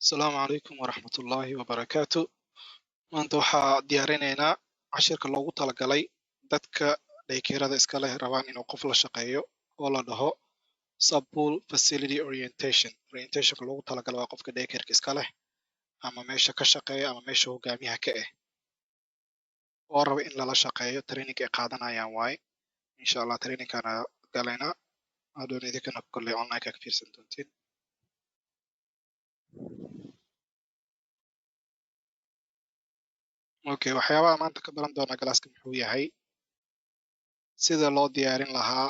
Asalaamu calaykum waraxmatullaahi wabarakaatu. Maanta waxaa diyaarinaynaa cashirka loogu talagalay dadka daycare-ada iska leh rabaan inuu qof la shaqeeyo oo la dhaho Subpool Facility Orientation. Orientationka loogu talagalay waa qofka daycare-ka iska leh ama meesha ka shaqeeya ama meesha hogaamiyaha ka ah oo raba in lala shaqeeyo, training ay qaadanayaan waaye. Insha Allah trainingkana galaynaa, hadhown idinkana kolley online ka fiirsan doontiin. Okay, waxyaabaha maanta ka baran doona galaaska muxuu yahay? Sida loo diyaarin lahaa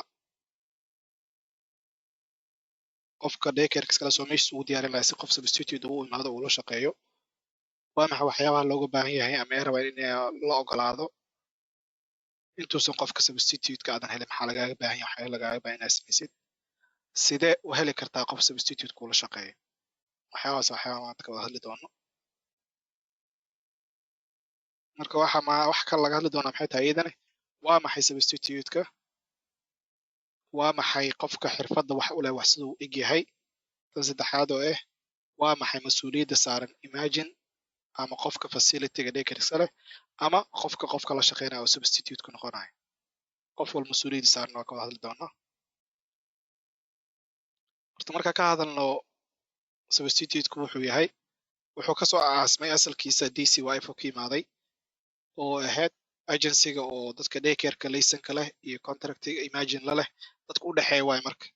qofka daycare iskala soo meeshiisa ugu diyaarin lahaa si qof substitute uu imaado uu la shaqeeyo. Waa maxay waxyaabaha looga baahan yahay ama ay rabaan in la ogolaado intuusan qofka substitute-ka aadan helin? Maxaa lagaaga baahan yahay? Waxyaa lagaaga baahan inaad samaysid? Sidee u heli kartaa qof substitute kuula shaqeeyo? Waxyaabahaas waxyaabaha maanta ka wada hadli doono. Marka waxa ma wax kale laga hadli doonaa maxay tahay iyadane? Waa maxay substitute-ka? Waa maxay qofka xirfadda wax u leh, wax siduu u eg yahay? Tan saddexaad oo ah, waa maxay mas-uuliyadda saaran Imagine ama qofka facility-ga daycare iska leh ama qofka la shaqeynaya oo substitute ku noqonaya? Qof walba mas-uuliyadda saaran waa ka wada hadli doonaa. Horta markaa ka hadalno substitute-ku wuxuu yahay, wuxuu kasoo aasmay asalkiisa DCYF oo ka yimaaday oo ahayd agency-ga oo dadka daycare-ka laysanka leh iyo contractiga Imagine la leh dadka u dhexeeya waaye. Marka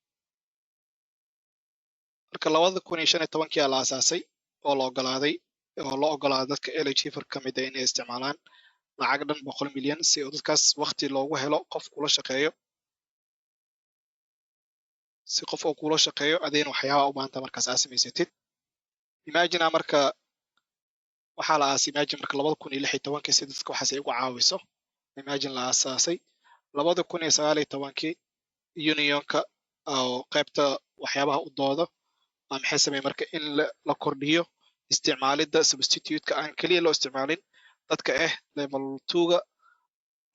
2015-kii aa la aasaasay oo la ogolaaday oo loo ogolaaday dadka LHFR ka mid ah inay isticmaalaan lacag dhan 100 milyan si oo dadkaas waqti loogu helo qof kula shaqeeyo, si qof oo kula shaqeeyo adayna waxyaabaha u baahanta markaas aa samaysatid. Imagine marka waxaa la aasay Imagine marka 2016-kii si dadka waxaas ay uga caawiso. Imagine la aasaasay 2019-kii. Unionka oo qaybta waxyaabaha u doodo maxay sameeyey marka in la kordhiyo isticmaalidda substitute-ka, aan keliya loo isticmaalin dadka ah level two-ga,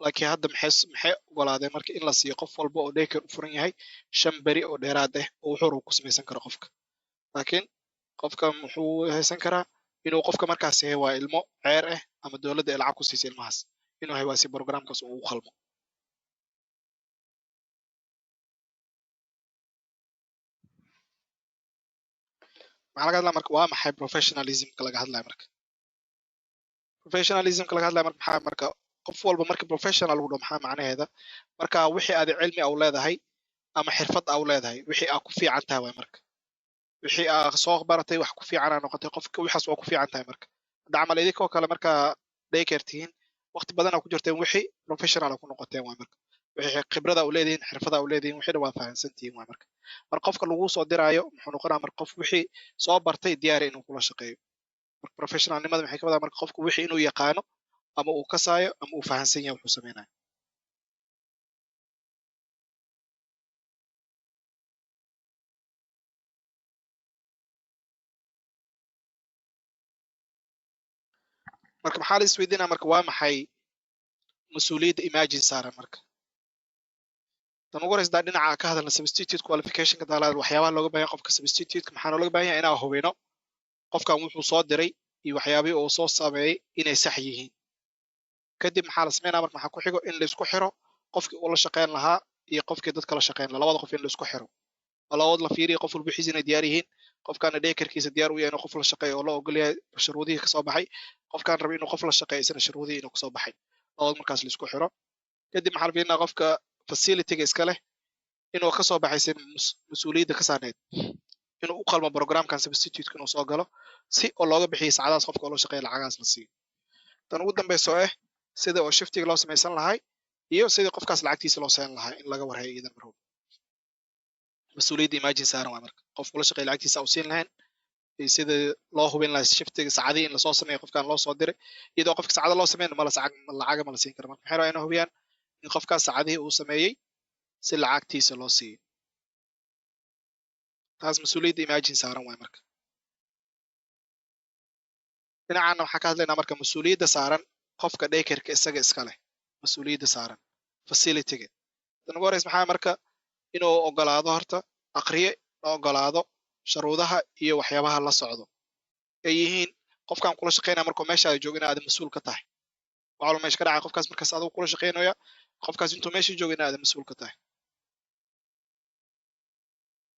laakiin hadda maxay ogolaadeen marka in la siiyo qof walba oo daycare u furan yahay 5 beri oo dheeraad ah oo wuxuu rabo ku samaysan karo qofka. Laakiin qofka muxuu haysan karaa? Inuu qofka markaas yahay waa ilmo ceer ah ama dowladda ay lacag ku siisay ilmahaas inuu hay waa si programkaas uu ugu qalmo. Maxaa laga hadlaya marka? Waa maxay professionalismka laga hadlaya? Marka professionalismka laga hadlaya marka maxaa? Marka qof walba marka professional lagu dhaho maxaa macnaheeda? Marka wixii aad cilmi au leedahay ama xirfad au leedahay, wixii aa ku fiican tahay waay. Marka wixii aa soo baratay wax ku fiican aa noqotay, qofka waxaas waa ku fiican tahay. Marka hadda camal idinkoo kale markaa daycare tihiin, waqti badan aa ku jirteen, wixii professional aa ku noqoteen waay. Marka wixii khibrada u leedihiin, xirfada u leedihiin, wixii dhan waa fahansan tihiin waay. Marka qofka lagu soo diraayo muxuu noqonaa? Marka qof wixii soo bartay diyaari inuu kula shaqeeyo. Marka professionalnimada maxay ka wadaa? Marka qofku wixii inuu yaqaano ama uu kasaayo ama uu fahansan yahay wuxuu sameynayo. Marka maxaa la isweydiinaa? Marka waa maxay mas-uuliyadda Imagine saaran? Marka tan ugu horeysa dhinaca ka hadalna substitute qualificationka daalaad, waxyaabaha looga baahan yahay qofka substitute, maxaa looga baahan yahay inaan hubino qofkan wuxuu soo diray iyo waxyaabihii uu soo sameeyey inay sax yihiin. Kadib maxaa la sameynaa? Marka maxaa ku xigo? In la isku xiro qofkii uu la shaqeyn lahaa iyo qofkii dadka la shaqeyn lahaa, labada qof in la isku xiro oo labadood la fiiriyo qof walba wixiisa inay diyaar yihiin. Qofkaana daycarekiisa diyaar u yahay inuu qof la shaqeeyo oo la ogol yahay shuruudihii kasoo baxay, qofkaan raba inuu qof la shaqeeyo isna shuruudihii inuu kasoo baxay, labadood markaas la isku xiro. Kadib maxaa la fiirinaa? Qofka facility-ga iska leh inuu kasoo baxaysan mas-uuliyadda ka saarneyd inuu u qalmo programkan substitute inuu soo galo si oo looga bixiyo saacadahaas qofka oo loo shaqeeya lacagahaas la siiyo. Tan ugu dambeysa oo ah sida oo shiftiga loo samaysan lahay iyo sidii qofkaas lacagtiisa loo seen lahaa in laga warhayo iyadan mar walba mas-uuliyadda Imagine saaran waay. Marka qofku la shaqeeya lacagtiisa u siin lahayn iyo sida loo hubin lahaa shiftiga saacadihii in lasoo sameeyo qofkan loo soo diray, iyadoo qofka saacada loo sameyn mala lacaga ma la siin karo. Marka maxay rabaa? Inay hubiyaan in qofkaas saacadihii uu sameeyey si lacagtiisa loo siiyo. Taas mas-uuliyadda Imagine saaran waay. Marka dhinacaana waxaan ka hadlaynaa marka mas-uuliyadda saaran qofka daycareka isaga iska leh, mas-uuliyadda saaran facility-ga. Tan ugu horeysa maxaa? Marka inuu ogolaado, horta aqriye la ogolaado shuruudaha iyo waxyaabaha la socdo. Ay yihiin qofkan kula shaqeynaya markuu meeshaada joogo in aad mas-uul ka tahay. Waxaa meesha ka dhacay qofkaas markaas adigu kula shaqeynaya, qofkaas intuu meesha joogo in aad mas-uul ka tahay,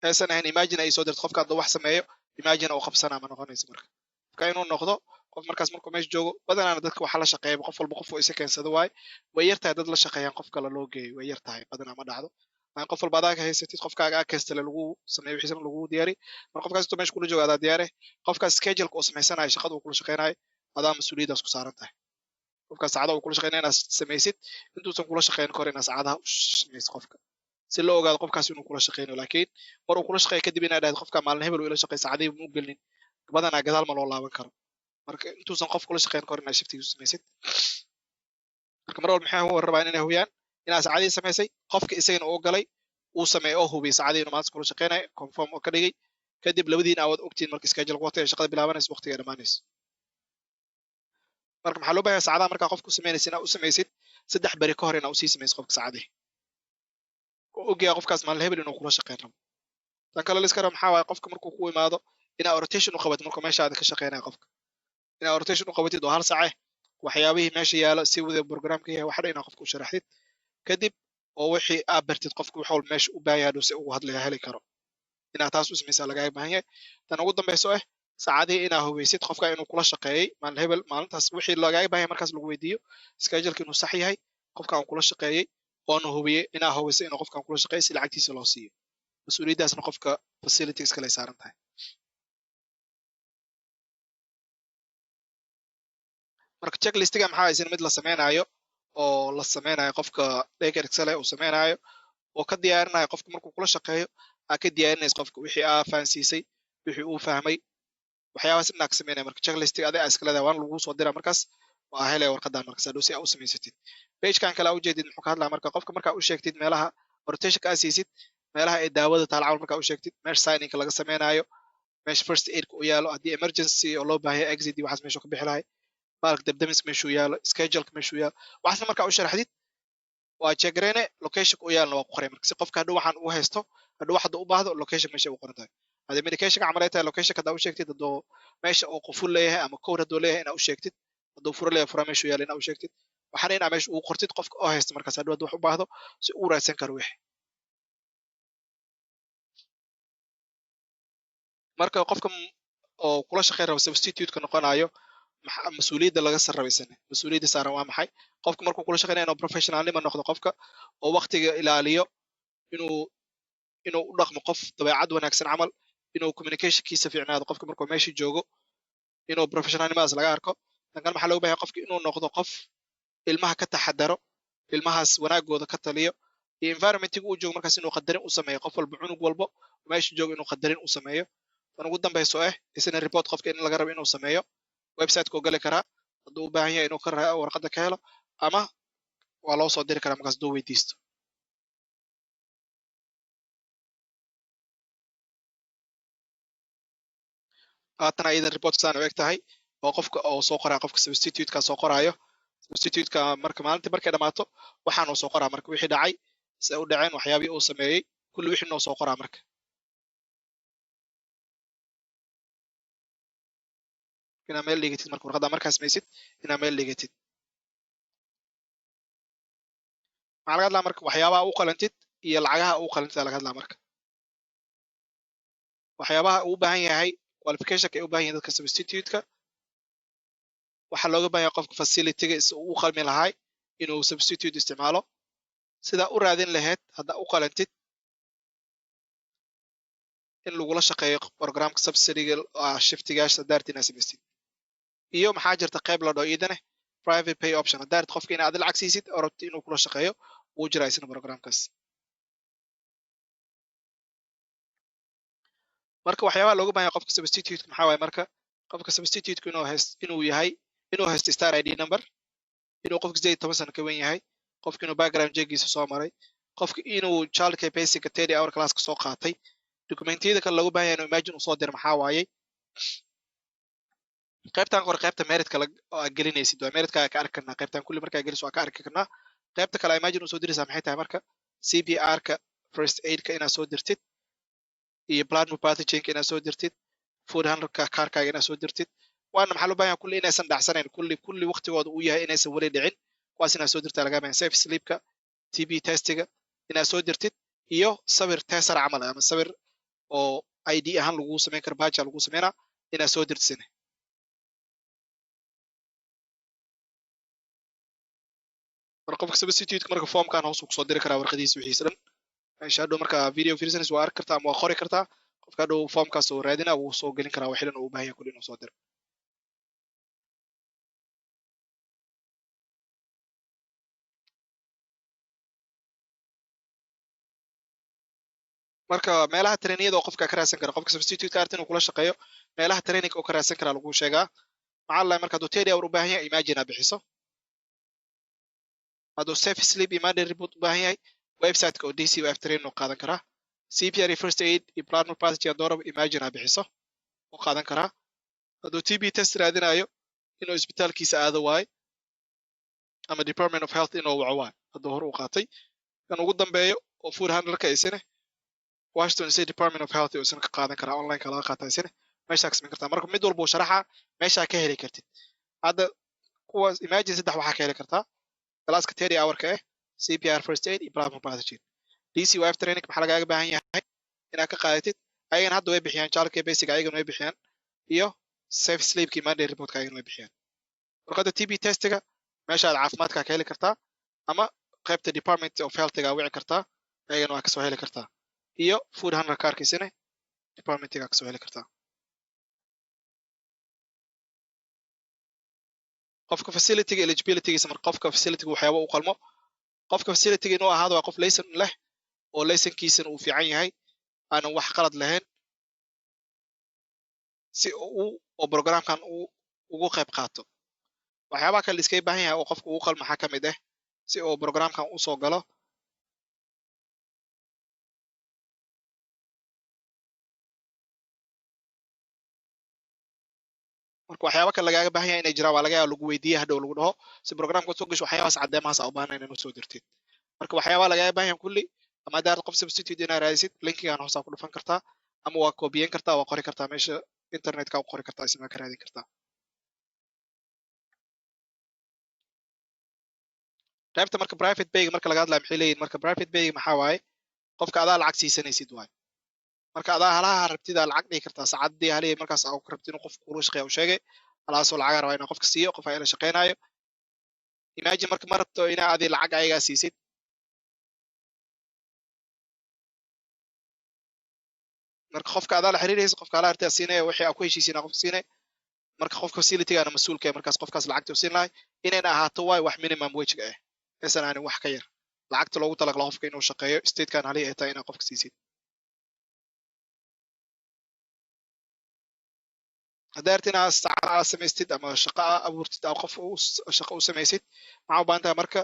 aysan ahayn Imagine ay soo dirto qofka hadduu wax sameeyo Imagine uu qabsanaa ma noqonayso. Marka qofka inuu noqdo qof markaas markuu meesha joogo, badanaana dadka waxaa la shaqeeya qof walba qof uu isa keensado waaye. Way yar tahay dad la shaqeeyaan qof kale loo geeyo, way yar tahay, badanaa ma dhacdo. Laakiin qof walba adaa ka haysatid, qofkaaga aa keystale lagu sameeyo, wixiisana lagu diyaari. Marka qofkaas intuu meesha kula joogo adaa diyaare. Qofkaas schedule-ka uu samaysanayo, shaqada uu kula shaqeynayo, adaa mas-uuliyaddaas ku saaran tahay. Qofkaas saacadaha uu kula shaqeynaya inaad samaysid, intuusan kula shaqeyn kahor inaad saacadaha u samaysid qofka, si loo ogaado qofkaas inuu kula shaqeynayo. Laakiin mar uu kula shaqeeyo kadib inaad dhahdo qofka maalin hebel uu ila shaqeey, saacadihii muu gelin, badanaa gadaal ma loo laaban karo. Marka intuusan qof kula shaqeyn kahor inaad shiftigiisu samaysid. Marka mar walba maxay rabaan inay hubiyaan? Inaad saacadihii samaysay, qofka isagana uu galay, uu sameeyay oo hubiyay saacadihii inuu maanta kula shaqeynayo, confirm oo ka dhigay. Kadib labadiina awood ogtiin marka schedule waqtiga shaqada bilaabanayso, waqtiga dhammaanayso. Marka maxaa loo baahan yahay? Saacadaha markaa qofku samaynaysa inaad u samaysid 3 beri ka hor, inaad usii samaysid qofka saacadihii oo ogyahay qofkaas maalin hebel inuu kula shaqeyn rabo. Tan kale liska rabo maxaa waaye? Qofka markuu ku imaado inaad orientation u qabatid, markuu meeshaada ka shaqeynaya qofka inaad orientation u qabatid oo hal saace, waxyaabihii meesha yaalo, si wada programka yahay, waxa dhan inaad qofka u sharaxdid. Kadib oo wixii aad bartid qofka wax walba meesha u baahan yahay hadhow si ugu hadlaya heli karo, inaad taas u samaysaa lagaaga baahan yahay. Tan ugu dambayso saacadihii inaa hubeysid qofka inuu kula shaqeeyey maalin hebel, maalintaas wixii lagaaga baahan yahay markaas lagu weydiiyo, schedule inuu sax yahay qofka aan kula shaqeeyey oona hubiyey, inaa hubiso inuu qofkan kula shaqeeyey si lacagtiisa loo siiyo. Mas-uuliyaddaasna qofka facilities kale ay saaran tahay. Marka checklistiga maxaa isna mid la sameynaayo oo la sameynayo qofka daycare excel uu sameynaayo oo ka diyaarinayo qofka markuu kula shaqeeyo, aa ka diyaarinaysa qofka wixii aa fahansiisay, wixii uu fahmay, waxyaabahaas inaa ka sameynaya. Marka checklistiga adiga aa iska leedahay, waana lagu soo dira markaas, waa helaya warqadan markaas hadhow si aa u samaysatid. Pagekan kale aa ujeedid muxuu ka hadlaya? Marka qofka markaa u sheegtid meelaha orientationka aa siisid, meelaha ay daawada taal camal markaa u sheegtid, meesha signinka laga sameynaayo, meesha first aidka u yaalo, haddii emergency oo loo baahan yahay exit iyo waxaas meesha ka bixi lahay, baalka dabdamiska meeshuu yaalo, scheduleka meeshuu yaalo, waxaasna markaa u sharaxdid, waa check gareyne, locationka u yaalna waa ku qoray. Marka si qofka hadhow waxaan u haysto, hadhow wax hadduu u baahdo, location meesha u qoran tahay. Haddii medicationka camal ay tahay, locationka haddaa u sheegtid, hadduu meesha uu quful leeyahay ama code hadduu leeyahay inaa u sheegtid, hadduu furo leeyahay fura meeshuu yaalo inaa u sheegtid, waxaana inaa meesha ugu qortid qofka oo haysta markaas hadhow hadduu wax u baahdo si uu raadsan karo wixii. Marka qofka oo kula shaqeyn rabo, substitute-ka noqonayo, mas-uuliyadda laga sarrabaysane, mas-uuliyadda saaran waa maxay? Qofka markuu kula shaqeynaya inuu professionalnimo noqdo, qofka oo waqtiga ilaaliyo, inuu u dhaqmo qof dabeecad wanaagsan camal, inuu communicationkiisa fiicnaado qofka markuu meesha joogo, inuu professionalnimadaas laga arko. Tan kale maxaa looga baahan? Qofka inuu noqdo qof ilmaha ka taxadaro, ilmahaas wanaagooda ka taliyo, iyo environmentiga uu joogo markaas inuu qadarin u sameeyo, qof walba, cunug walbo meesha joogo inuu qadarin u sameeyo. Tan ugu dambayso isna report qofka in laga rabo inuu sameeyo, website-ka uu gali karaa hadduu u baahan yahay inuu ka warqadda ka helo, ama waa loo soo diri karaa markaas hadduu weydiisto. Haatan ayadan report saan u eg tahay oo qofka oo soo qoraayo, qofka substitute-ka soo qoraayo. Substitute-ka marka maalintii markay dhamaato waxaan uu soo qoraa marka wixii dhacay, se u dhaceen, waxyaabihii uu sameeyey, kulli wixii noo soo qoraa. Marka inaa meel dhigatid, marka warqadda markaa samaysid inaa meel dhigatid. Maxaa laga hadlaa marka? Waxyaabaha u qalantid iyo lacagaha u qalantid aa laga hadlaa. Marka waxyaabaha uu u baahan yahay, qualificationka ay u baahan yihiin dadka substitute-ka, waxaa looga baahan yahay qofka facility-ga si uu u qalmi lahay inuu substitute isticmaalo, sidaa u raadin lahayd haddaa u qalantid in lagula shaqeeyo programka subsidiga shiftigaasha daarti inaad samaystid. Iyo maxaa jirta qayb la dhaho iidane private pay option, haddaa rabtid qofka inaad lacag siisid oo rabtid inuu kula shaqeeyo, wuu jiraa isna programkaas. Marka waxyaabaha looga baahan yahay qofka substitute maxaa waaye? Marka qofka substitute inuu hayst, inuu yahay, inuu haysto star ID number, inuu qofka 18 sano ka wen yahay, qofka inuu background checkiisa soo maray, qofka inuu childcare basic 30 hour class ka soo qaatay. Dokumentiyada kale looga baahan yahay inuu Imagine uu soo diro maxaa waayey? Qaybtan qor, qaybta meritka oo aad gelinaysid waa meritka ka arki karnaa. Qaybtan kulli markaa geliso waa ka arki karnaa. Qaybta kale Imagine uu soo diraysaa maxay tahay? Marka CPR-ka, first aid-ka inaad soo dirtid, iyo blood pathogen inaad soo dirtid, Food handlerka kaarkaaga inaad soo dirtid. Waana maxaa loo baahan yahay? Kulli inaysan dhacsanayn, kulli waqtigooda uu yahay, inaysan weli dhicin, kuwaas inaad soo dirtaa lagaa baahan. Safe sleepka, TB testiga inaad soo dirtid, iyo sawir tesar camal ama sawir oo ID ahaan lagu samayn karo, baja lagu sameynaa, inaad soo dirtisine. Marka qofka substitute marka formkan hoos uu kusoo diri karaa warqadiisa, wixiisa dhan meesha. Hadhow marka video fiirsanaysa waa arki kartaa ama waa qori kartaa. Qofka hadhow formkaas oo raadina wuu soo gelin karaa wixii dhan uu u baahan yahay kulli inuu soo diro. Marka meelaha trainingada oo qofka ka raadsan kara, qofka substitute ka inuu kula shaqeeyo, meelaha training oo ka raadsan karaa lagu sheegaa. Maxaa la, marka hadduu 30 hour u baahan yahay, Imagine aa bixiso. Hadduu safe sleep iyo Monday report u baahan yahay, website-ka oo DCYF training oo qaadan karaa. CPR iyo first aid iyo plant pathology hadduu rabo, Imagine aa bixiso oo qaadan karaa. Hadduu TB test raadinayo, inuu isbitaalkiisa aado waaye ama Department of Health inuu waco waaye hadduu hore u qaatay. Kan ugu dambeeyo oo food handlerka isine, Washington State Department of Health oo isna ka qaadan karaa, online-ka laga qaataa isina, meeshaa ka samayn kartaa. Marka mid walba uu sharaxa meeshaa ka heli kartid. Hadda kuwaas Imagine saddex waxaa ka heli kartaa: classka 30 hour-ka ah, CPR, first aid iyo plasma pathogen. DCYF training maxaa lagaaga baahan yahay inaad ka qaadatid? Ayagana hadda way bixiyaan childcare basic, ayagana way bixiyaan, iyo safe sleepki, Monday reportka ayagana way bixiyaan. Warqadda TB testiga meeshaad caafimaadka ka heli kartaa ama qaybta Department of Healthga wici kartaa, ayagana waa kasoo heli kartaa, iyo food handler kaarkiisina departmentiga kasoo heli kartaa. Qofka facilityga eligibilitygiisa, marka qofka facilityga waxyaaba u qalmo, qofka facilityga inuu ahaado waa qof laysan leh oo laysankiisana uu fiican yahay, aanan wax qalad lahayn, si uu oo programkan uu ugu qayb qaato. Waxyaabaha kale iskaga baahan yahay oo qofka ugu qalmo maxaa ka mid ah si uu programkan usoo galo? Marka waxyaaba kale lagaaga baahan yahay inay jiraan waa laga yaaba lagu weydiiye hadhow, lagu dhaho si programka usoo gasho waxyaabahaas caddeemahaas aa u baahnay inaad usoo dirtid. Marka waxyaabaha lagaaga baahan yahay kulli, ama haddaad qof substitute inaad raadisid, linkigan hoosaa ku dhufan kartaa ama waa koobiyen kartaa, waa qori kartaa, meesha internetka u qori kartaa, isna ka raadin kartaa. Qaybta marka private payga marka laga hadlayo maxay leeyihin? Marka private payga maxaa waaye? Qofka adaa lacag siisanaysid waaye. Marka adaa halaha rabtidaa lacag dhigi kartaa, saacadii halihii markaas aa rabtid inuu qofka kula shaqeeya u sheegay, halaasoo lacagaa rabaa inaa qofka siiyo, qof ila shaqeynayo. Imagine marka ma rabto inaa adi lacag ayagaa siisid. Marka qofka adaa la xiriiraysa, qofka alaa rabtaa siinaya, wixii aa ku heshiisiin aa qofka siinaya. Marka qofka facilitygaana mas-uulka ah markaas qofkaas lacagta u siin lahay inayna ahaato waay wax minimum wage-ga ah, aysan aanin wax ka yar lacagta loogu talagalo qofka inuu shaqeeyo statekan halihii ay tahay inaa qofka siisid. Haddaa rabtid inaad saacada aad samaystid ama shaqo aa abuurtid, aa qof shaqo u samaysid, maxaa u baahan tahay marka?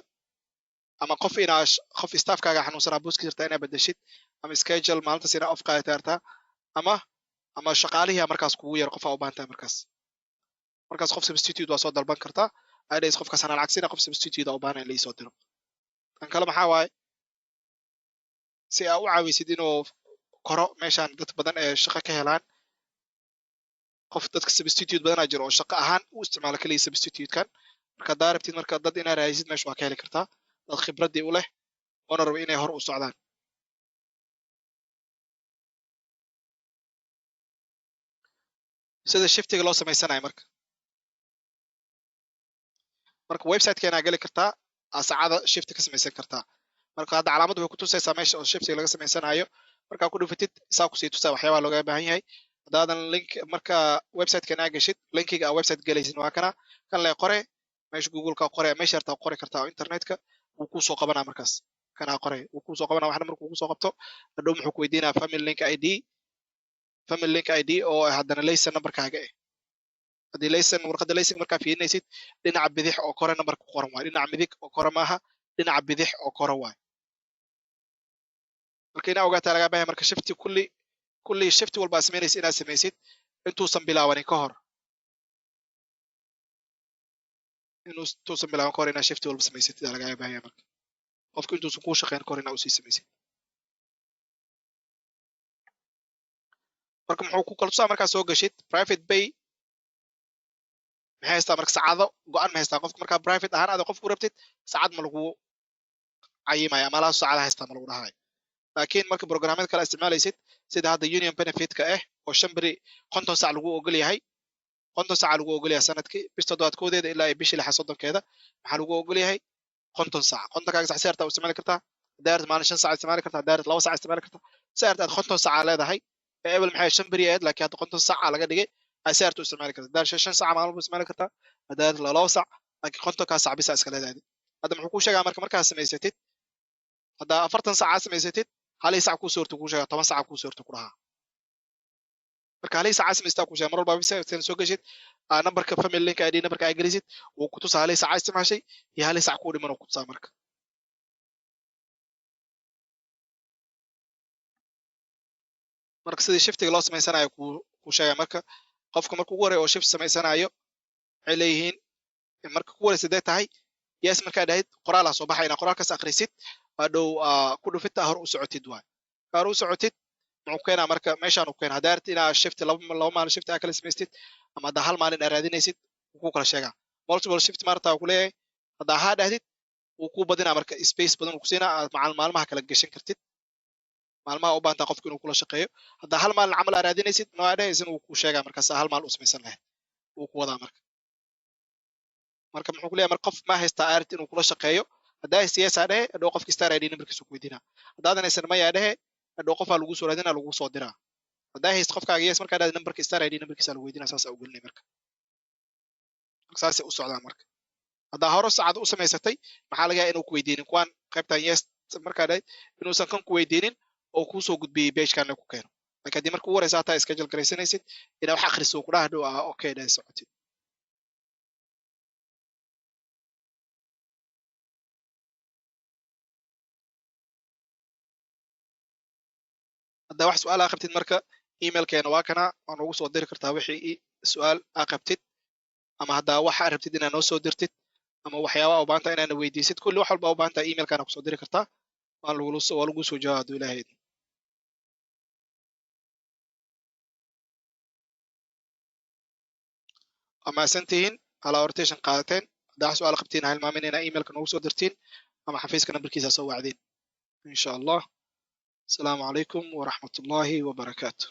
Ama qof inaa qof staffkaaga xanuunsanaa booski jirtaa inaa bedeshid, ama schedule maalintaas inaa off qaadata rabtaa, ama shaqaalihii aa markaas kugu yar, qof aa u baahan tahay markaas. Markaas qof substitute waa soo dalban kartaa, aa dhahaysa qofkaas anaa lacag siina, qof substitute aa u baahan in la iisoo diro. Kan kale maxaa waaye? Si aa u caawisid inuu koro meeshaan dad badan ee shaqo ka helaan, qof dadka substitute badanaa jiro oo shaqo ahaan u isticmaalo kaliya substitute-kan. Marka haddaa rabtid marka dad inaa raadisid, meesha waa ka heli kartaa dad khibradii u leh oona rabo inay hor u socdaan. Sida shiftiga loo samaysanayo marka website-keenaa geli kartaa, aa saacada shifti ka samaysan kartaa. Marka hadda calaamaddu waxay kutusaysaa meesha oo shiftiga laga samaysanayo. Markaa ku dhufatid, isaa kusii tusaa waxyaabaha looga baahan yahay. Haddaadan link, marka website-kan aa gashid, linkiga aa website galaysid waa kana. Kan lee qore meesha Google-ka qore, meesha hartaa qori kartaa oo internetka wuu kusoo qabanaa. Markaas kanaa qore wuu kusoo qabanaa. Waxna markuu kusoo qabto hadhow muxuu ku weydiinaa? Family link ID, family link ID oo haddana laysan numberkaaga ah. Haddii laysan warqadda laysan markaa fiirinaysid, dhinaca bidix oo kore numberka ku qoran waay, dhinaca midig oo kore maaha, dhinaca bidix oo kore waay. Marka inaa ogaataa lagaa baahay. Marka shifti kulli shifti walba samaynaysa inaad samaysid intuusan bilaabanin ka hor, intuusan bilaaban ka hor inaad shifti walba samaysid ayaa lagaaga baahan yahay. Marka qofka intuusan kuu shaqeyn ka hor inaa usii samaysid. Marka muxuu ku kala tusaa markaa soo gashid private pay maxay haystaa marka saacado go'an ma haystaa qofka markaa private ahaan aad qofku rabtid saacad ma lagu cayimaya ama laha saacada haystaa ma lagu dhahayo. Laakiin marka programyada kale isticmaalaysid sida hadda Union Benefit-ka ah oo 5 beri 50 saac lagu ogol yahay, 50 saac lagu ogol yahay sanadkii bisha 7 koodeeda ilaa bishii 6 soddonkeeda maxaa lagu ogol yahay 50 saac. 50kaaga saac si arta u isticmaali kartaa, daarad maalin 5 saac isticmaali kartaa, daarad 2 saac isticmaali kartaa, si arta aad 50 saac leedahay. Ebel maxay 5 beri ahayd, laakiin hadda 50 saac laga dhigay, si arta u isticmaali kartaa. Daar 5 saac maalin walba isticmaali kartaa, daarad 2 saac, laakiin 50kaa saac bisa iska leedahay. Hadda muxuu kuu sheegaa marka markaa samaysatid hadda 40 saac samaysatid hal saac kuu soorto kuu sheegaa, 10 saac kuu soorto ku dhahaa. Marka hal saac samaystaa kuu sheegaa mar walba bisa soo gashid nambarka family link ID nambarka ay gelisid wuu ku tusaa hal saac isticmaashay iyo hal saac kuu dhiman oo ku tusaa marka. Marka sidii shiftiga loo samaysanayo kuu sheegaa marka qofka marka ugu horeeya oo shift samaysanayo waxay leeyihiin marka ugu horeysa hadday tahay yes markaa dhahayd qoraalaa soo baxay, inaa qoraalkaas akhrisid hadhow ku dhufita hor u socotid waay. Hor u socotid muxuu keenaa marka meeshaan uu keenaa haddaa rabtid inaa shift laba maalin shift aa kala samaystid ama haddaa hal maalin aa raadinaysid wuu ku kala sheegaa. Multiple shift maarata uu ku leeyahay haddaa haa dhahdid wuu kuu badinaa marka space badan uu ku siinaa aad maalmaha kala gashan kartid, maalmaha u baahantaa qofka inuu kula shaqeeyo. Haddaa hal maalin camal aa raadinaysid noo dhahaysin wuu kuu sheegaa markaas hal maalin u samaysan lahayd wuu ku wadaa marka. Marka muxuu ku leeyahay marka qof ma haystaa aa rabtid inuu kula shaqeeyo, haddaa haysta yes aa dhehe hadhow qofka star ID nambarkiisa ku weydiinaa, haddaadan haysan maya dhehe hadhow qofaa lagu soo raadinaa lagu soo diraa. Haddaa hayst qofkaaga yes markaa dhahda nambarka star ID nambarkiisa lagu weydiinaa, saasaa u gelinay marka. Saasay u socdaan marka. Haddaa hore saacad u samaysatay maxaa laga yaabaa inuu ku weydiinin kuwaan qaybtan yes markaa dhahayd inuusan kan ku weydiinin oo kuu soo gudbiyey page-kan ku keeno. Laakiin haddii marka ugu horeysa hataa schedule garaysanaysid inaa wax akhriso ku dhaha hadhow okay dhahay socotid. Haddaa wax su'aal aa qabtid marka emailkeena waa kana, waa noogu soo diri kartaa wixii su'aal aa qabtid ama haddaa waxa rabtid inaad noo soo dirtid ama waxyaabaha u baahantahay inaad na weydiisid, kulli wax walba u baahantahay emailkaana kusoo diri kartaa, waa lagu soo jawaaba hadduu Ilaahay idmo. Waa mahadsantihiin alaa orientation qaadateen. Haddaa wax su'aal qabtiin ha hilmaamin inaa emailka noogu soo dirtiin ama xafiiska nambarkiisa soo wacdiin insha Allah. Asalaamu calaykum waraxmatullaahi wabarakaatu.